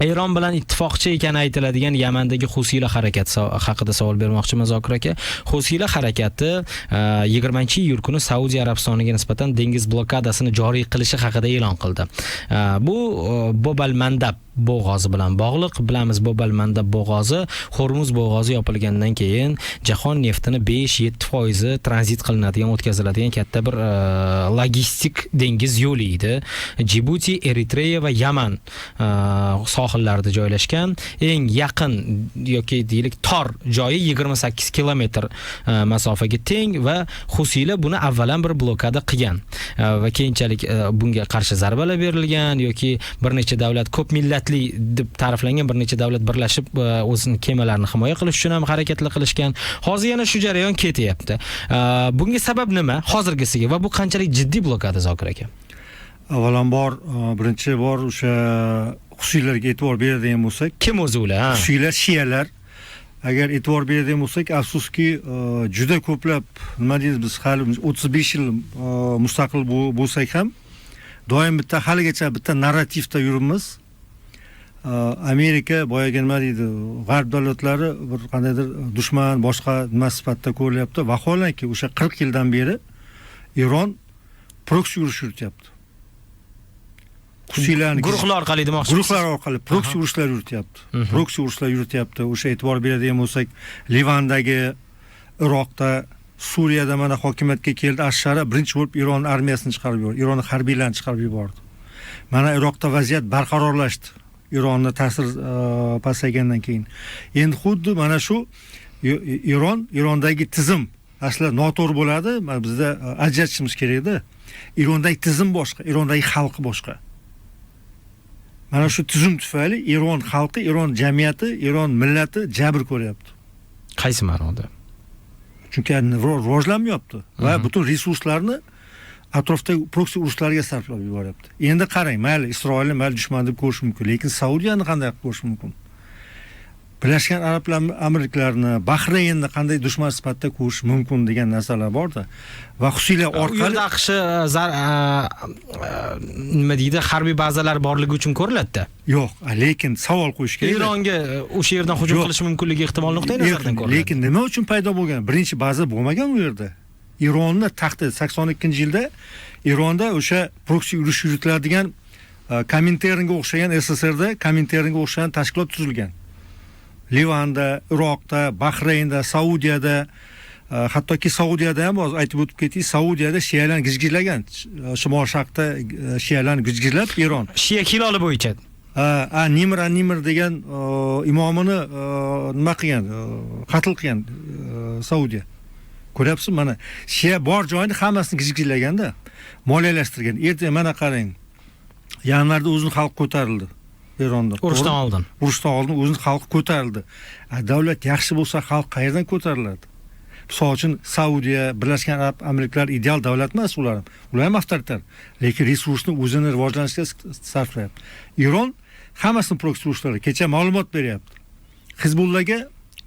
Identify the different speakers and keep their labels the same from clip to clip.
Speaker 1: Eron bilan ittifoqchi ekani aytiladigan Yamandagi Husiylar harakati haqida savol bermoqchiman, Zokir aka. Husiylar harakati 20-iyul kuni Saudiya Arabistoniga nisbatan dengiz blokadasini joriy qilishi haqida e'lon qildi. Bu Bobal Mandab bo'g'ozi bilan bog'liq. Bilamiz, Bobal Mandab bo'g'ozi Hormuz bo'g'ozi yopilgandan keyin jahon neftini 5-7% tranzit qilinadigan, o'tkaziladigan katta bir logistik dengiz yo'li edi. Jibuti, Eritreya va Yaman sohillarida joylashgan. Eng yaqin yoki deylik tor joyi 28 kilometr masofaga teng va Husiylar buni avvalan bir blokada qilgan va keyinchalik bunga qarshi zarbalar berilgan yoki bir necha davlat, ko'p millatli deb ta'riflangan bir necha davlat birlashib o'zini kemalarini himoya qilish uchun ham harakatlar qilishgan. Hozir yana shu jarayon ketyapti. Bunga sabab nima hozirgisiga va bu qanchalik jiddiy blokada, Zokir aka?
Speaker 2: Avvalambor, birinchi bor o'sha Husiylarga e'tibor beradigan bo'lsak,
Speaker 1: Kim o'zi ular? Ha?
Speaker 2: Husiylar shialar. Agar e'tibor beradigan bo'lsak, afsuski, juda ko'plab, nima deymiz, biz hali 35 yil mustaqil bo'lsak ham doim bitta, haligacha bitta narrativda yuribmiz. Amerika, boyagi, nima deydi, g'arb davlatlari bir qandaydir dushman, boshqa nima sifatida ko'rilyapti. Vaholanki o'sha 40 yildan beri Eron proksi urush yurityapti. Husiylarni
Speaker 1: Guruhlar orqali demoqchisiz?
Speaker 2: Guruhlar orqali proksi urushlar yurityapti. Proksi urushlar yurityapti. O'sha e'tibor beradigan bo'lsak, Livandagi, Iroqda, Suriyada mana hokimiyatga keldi Ash-Shara, birinchi bo'lib Eron armiyasini chiqarib yubordi. Eron harbiylarini chiqarib yubordi. Mana Iroqda vaziyat barqarorlashdi. Eronni ta'sir pasaygandan keyin. Endi xuddi mana shu Erondagi tizim asli noto'g'ri bo'ladi. Mana bizda ajratishimiz kerakda. Erondagi tizim boshqa, Erondagi xalq boshqa. Mana shu tuzum tufayli Eron xalqi, Eron jamiyati, Eron millati jabr ko'ryapti.
Speaker 1: Qaysi ma'noda?
Speaker 2: Chunki rivojlanmayapti va butun resurslarni atrofdagi proksi urushlarga sarflab yuboryapti. Endi qarang, mayli Isroilni mayli dushman deb ko'rish mumkin, lekin Saudiyani qanday qilib ko'rish mumkin? Birlashgan Arab Amirliklarini, Bahraynni qanday dushman sifatida ko'rish mumkin degan narsalar borda. Va Husiylar
Speaker 1: U
Speaker 2: orqali
Speaker 1: yerda AQSh nima deydi, harbiy bazalar borligi uchun ko'riladi-da.
Speaker 2: Yo'q, lekin savol qo'yish kerak.
Speaker 1: Eronga o'sha yerdan hujum
Speaker 2: Yo'q.
Speaker 1: qilish mumkinligi ehtimol nuqtai nazaridan ko'riladi.
Speaker 2: Lekin nima uchun paydo bo'lgan? Birinchi baza bo'lmagan u yerda. Eronni taxti 82-yilda Eronda o'sha proksi urush yuritiladigan Kominternga o'xshagan, SSSRda Kominternga o'xshagan tashkilot tuzilgan. Livanda, Iroqda, Bahraynda, Saudiyada, hattoki Saudiyada ham hozir aytib o'tib ketdik, Saudiyada shialarni gijgilagan, shimol sharqda shialarni gijgilab Eron.
Speaker 1: Shia hiloli bo'yicha.
Speaker 2: Ha, Nimr an-Nimr degan imomini nima qilgan, qatl qilgan Saudiya. Ko'ryapsiz, mana shia bor joyini hammasini gijgilaganda, moliyalashtirgan. Ertaga mana qarang, yanvarda o'zini xalq ko'tarildi Eronda.
Speaker 1: Urushdan
Speaker 2: To'g'rimi?
Speaker 1: oldin.
Speaker 2: Urushdan oldin o'zini xalqi ko'tarildi. Davlat yaxshi bo'lsa, xalq qayerdan ko'tariladi? Misol uchun Saudiya, Birlashgan Arab Amirliklari ideal davlat emas ular ham. Ular ham avtoritar, lekin resursni o'zini rivojlanishga sarflayapti. Eron hammasini proksi urushlari. Kecha ma'lumot beryapti. Hizbullaga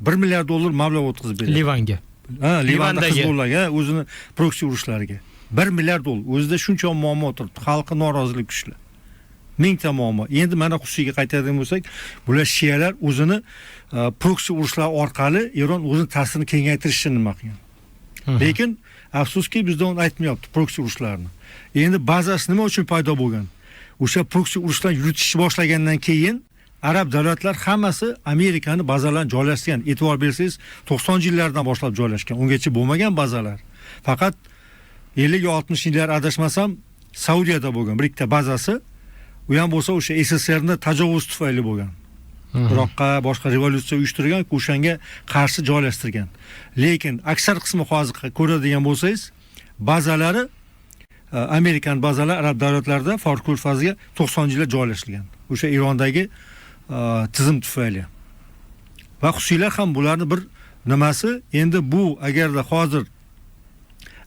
Speaker 2: 1 milliard dollar mablag' o'tkazib beryapti.
Speaker 1: Livanga.
Speaker 2: Ha, Livanda
Speaker 1: Livandagi.
Speaker 2: Hizbullaga, o'zini proksi urushlariga 1 milliard dollar. O'zida shuncha muammo turibdi. Xalqi norozilik kuchli. Mingta muammo. Endi mana Husiyga qaytadigan bo'lsak, bular shialar o'zini proksi urushlar orqali Eron o'zini ta'sirini kengaytirishni nima qilgan. Lekin afsuski bizda uni aytmayapti proksi urushlarni. Endi bazasi nima uchun paydo bo'lgan? O'sha proksi urushlar yuritishni boshlagandan keyin arab davlatlar hammasi Amerikani bazalarini joylashgan. E'tibor bersangiz, 90-yillardan boshlab joylashgan. Ungacha bo'lmagan bazalar. Faqat 50 yo 60 yillar, adashmasam, Saudiyada bo'lgan bir ikkita bazasi. U ham bo'lsa o'sha SSSRni tajovuz tufayli bo'lgan. Iroqqa boshqa revolyutsiya uyushtirgan, o'shanga qarshi joylashtirgan. Lekin aksar qismi hozir ko'radigan bo'lsangiz, bazalari Amerikan bazalari arab davlatlarida Fors ko'rfaziga 90-yillar joylashtirilgan. O'sha Erondagi tizim tufayli. Va Husiylar ham bularni bir nimasi, endi bu agarda hozir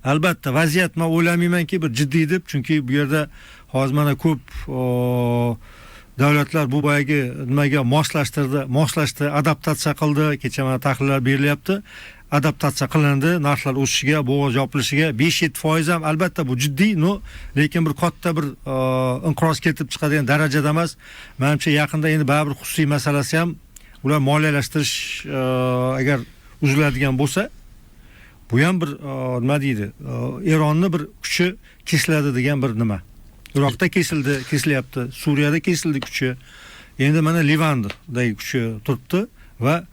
Speaker 2: albatta vaziyat men o'ylamaymanki bir jiddiy deb, chunki bu yerda hozir mana ko'p Davlatlar bu boyagi nimaga moslashdi, adaptatsiya qildi. Kecha mana tahlillar berilyapti. Adaptatsiya qilindi, narxlar o'sishiga, bo'g'oz yopilishiga 5-7% ham albatta bu jiddiy, no, lekin bir katta bir inqiroz keltirib chiqadigan darajada emas. Menimcha yaqinda endi baribir xususiy masalasi ham ular moliyalashtirish agar uziladigan bo'lsa, bu ham bir nima deydi, Eronni bir kuchi kesiladi degan bir nima. Iroqda kesildi, kesilyapti, Suriyada kesildi kuchi. Endi mana Livandagi kuchi turibdi va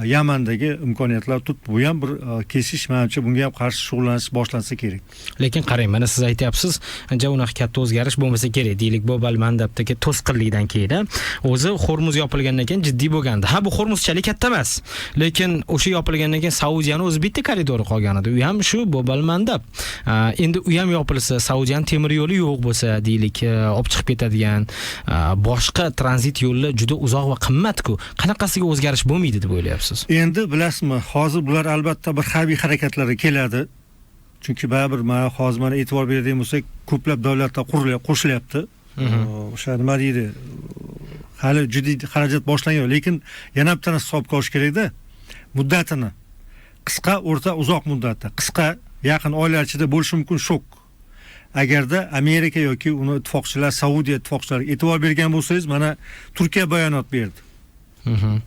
Speaker 2: Yamandagi imkoniyatlar turibdi. Bu ham bir kesish, menimcha bunga ham qarshi shug'ullanish boshlansa kerak.
Speaker 1: Lekin qarang, mana siz aytyapsiz, ancha unaqa katta o'zgarish bo'lmasa kerak. Deylik, Bobal Mandabdagi to'sqinlikdan keyin o'zi Hormuz yopilgandan keyin jiddiy bo'lgandi. Ha, bu Hormuzchalik katta emas. Lekin o'sha yopilgandan keyin Saudiyani o'zi bitta koridori qolgan edi. U ham shu Bobal Mandab. Endi u ham yopilsa, Saudiyani temir yo'li yo'q bo'lsa, deylik, olib chiqib ketadigan boshqa tranzit yo'llar juda uzoq va qimmat-ku. Qanaqasiga o'zgarish bo'lmaydi deb o'ylayapsiz?
Speaker 2: Endi bilasizmi, hozir bular albatta bir harbiy harakatlarga keladi. Chunki baribir mana hozir mana e'tibor beradigan bo'lsak, ko'plab davlatlar qo'shilyapti. O'sha nima deydi, hali jiddiy xarajat boshlangan, lekin yana bitta narsa hisobga olish kerakda, muddatini. Qisqa, o'rta, uzoq muddatda. Qisqa, yaqin oylar ichida bo'lishi mumkin shok. Agarda Amerika yoki uni ittifoqchilar, Saudiya ittifoqchilariga e'tibor bergan bo'lsangiz, mana Turkiya bayonot berdi.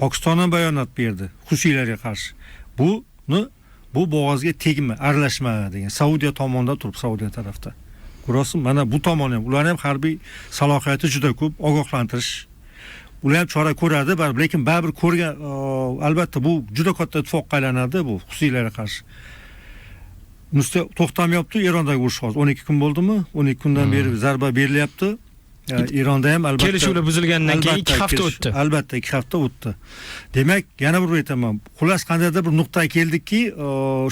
Speaker 2: Pokiston ham bayonot berdi Husiylarga qarshi. Bu bo'g'ozga tegma, aralashma degan. Saudiya tomonidan turib, Saudiya tarafda. Ko'rasiz, mana bu tomon ham, ular ham harbiy salohiyati juda ko'p, ogohlantirish. Ular ham chora ko'radi, baribir, lekin baribir ko'rgan, albatta bu juda katta ittifoqqa aylanadi bu Husiylarga qarshi. Musta to'xtamayapti Erondagi urush hozir 12 kun bo'ldimi? 12 kundan beri zarba berilyapti. Eronda ham albatta
Speaker 1: kelishuvlar buzilgandan keyin 2 hafta o'tdi.
Speaker 2: Albatta 2 hafta o'tdi. Demak, yana bir aytaman. Xullas qandaydir bir nuqtaga keldikki,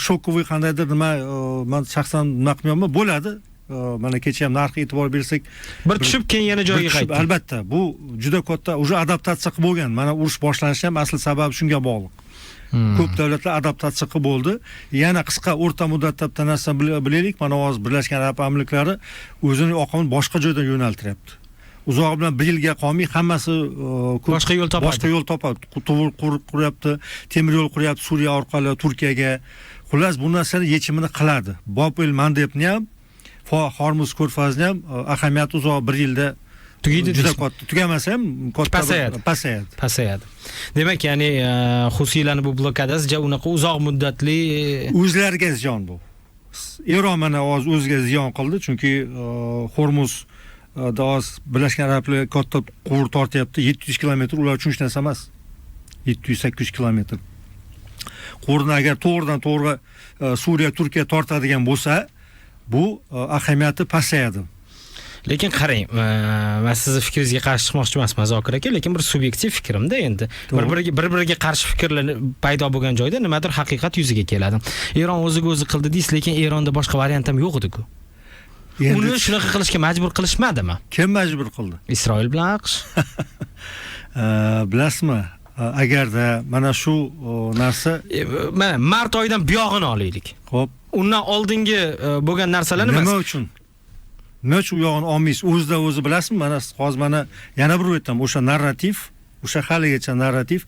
Speaker 2: shokoviy qandaydir nima, men shaxsan nima qilmayapman, bo'ladi. Mana kecha ham narxga e'tibor bersak,
Speaker 1: bir tushib keyin yana joyiga qaytdi.
Speaker 2: Albatta, bu juda katta уже adaptatsiya qilib bo'lgan. Mana urush boshlanishi ham asl sababi shunga bog'liq. Ko'p davlatlar adaptatsiya qilib bo'ldi. Yana qisqa o'rta muddatda bitta narsa bilaylik. Mana hozir Birlashgan Arab Amirliklari o'zining oqimini boshqa joydan yo'naltiryapti. Uzog'i bilan bir yilga qolmay hammasi
Speaker 1: boshqa yo'l topadi.
Speaker 2: Boshqa yo'l topadi. Tuvur quryapti, temir yo'l quryapti Suriya orqali Turkiyaga. Xullas bu narsani yechimini qiladi. Bob el Mandebni ham, Hormuz ko'rfazini ham ahamiyati uzoq bir yilda
Speaker 1: tugaydi,
Speaker 2: juda katta. Tugamasa ham katta pasayadi.
Speaker 1: Pasayadi. Demak, ya'ni Husiylarning bu blokadasi ja unaqa uzoq muddatli
Speaker 2: o'zlariga ziyon bu. Eron mana hozir o'ziga ziyon qildi, chunki Hormuz hozir Birlashgan Arablar katta quvur tortyapti, 700 kilometr ular uchun hech narsa emas. 700-800 kilometr. Quvurni agar to'g'ridan to'g'ri Suriya, Turkiya tortadigan bo'lsa, bu ahamiyati pasayadi.
Speaker 1: Lekin qarang, men sizni fikringizga qarshi chiqmoqchi emasman Zokir aka, lekin bir subyektiv fikrimda endi bir-biriga qarshi fikrlar paydo bo'lgan joyda nimadir haqiqat yuzaga keladi. Eron o'ziga o'zi qildi deysiz, lekin Eronda boshqa variant ham yo'q edi-ku. Uni shunaqa qilishga majbur qilishmadimi?
Speaker 2: Kim majbur qildi?
Speaker 1: Isroil bilan AQSh.
Speaker 2: Bilasizmi, agarda mana shu narsa
Speaker 1: mana mart oyidan buyog'ini olaylik.
Speaker 2: Xo'p.
Speaker 1: Undan oldingi bo'lgan narsalar nima?
Speaker 2: Nima uchun? Nima uchun u yog'ini olmaysiz? O'zidan o'zi bilasizmi? Mana hozir mana yana bir aytaman, o'sha narrativ, o'sha haligacha narrativ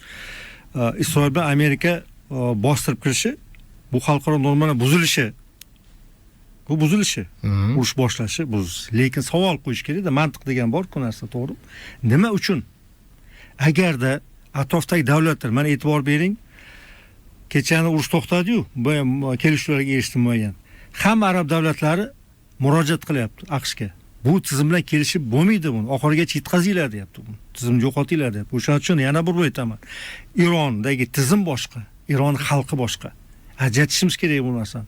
Speaker 2: Isroil bilan Amerika bostirib kirishi, bu xalqaro normalar buzilishi. Bu buzilishi, urush boshlashi buzilishi. Lekin savol qo'yish kerakda, mantiq degan bor-ku narsa, to'g'rimi? Nima uchun? Agarda atrofdagi davlatlar, mana e'tibor bering, kechani urush to'xtadi-yu, kelishuvlarga erishdi muayyan. Hamma arab davlatlari murojaat qilyapti AQShga. Bu tizim bilan kelishib bo'lmaydi buni. Oxirigacha yetkazinglar deyapti buni. Tizimni yo'qotinglar deyapti. O'shaning uchun yana bir aytaman. Erondagi tizim boshqa, Eron xalqi boshqa. Ajratishimiz kerak bu narsani.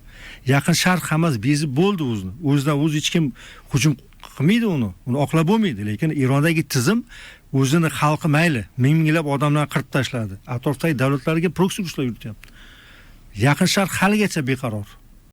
Speaker 2: Yaqin Sharq hammasi bezib bo'ldi o'zini. O'zidan o'zi hech kim hujum qilmaydi uni. Uni oqlab bo'lmaydi, lekin Erondagi tizim o'zini xalqi mayli, ming-minglab odamlarni qirib tashladi. Atrofdagi davlatlarga proksi urushlar yurityapti. Yaqin Sharq haligacha beqaror.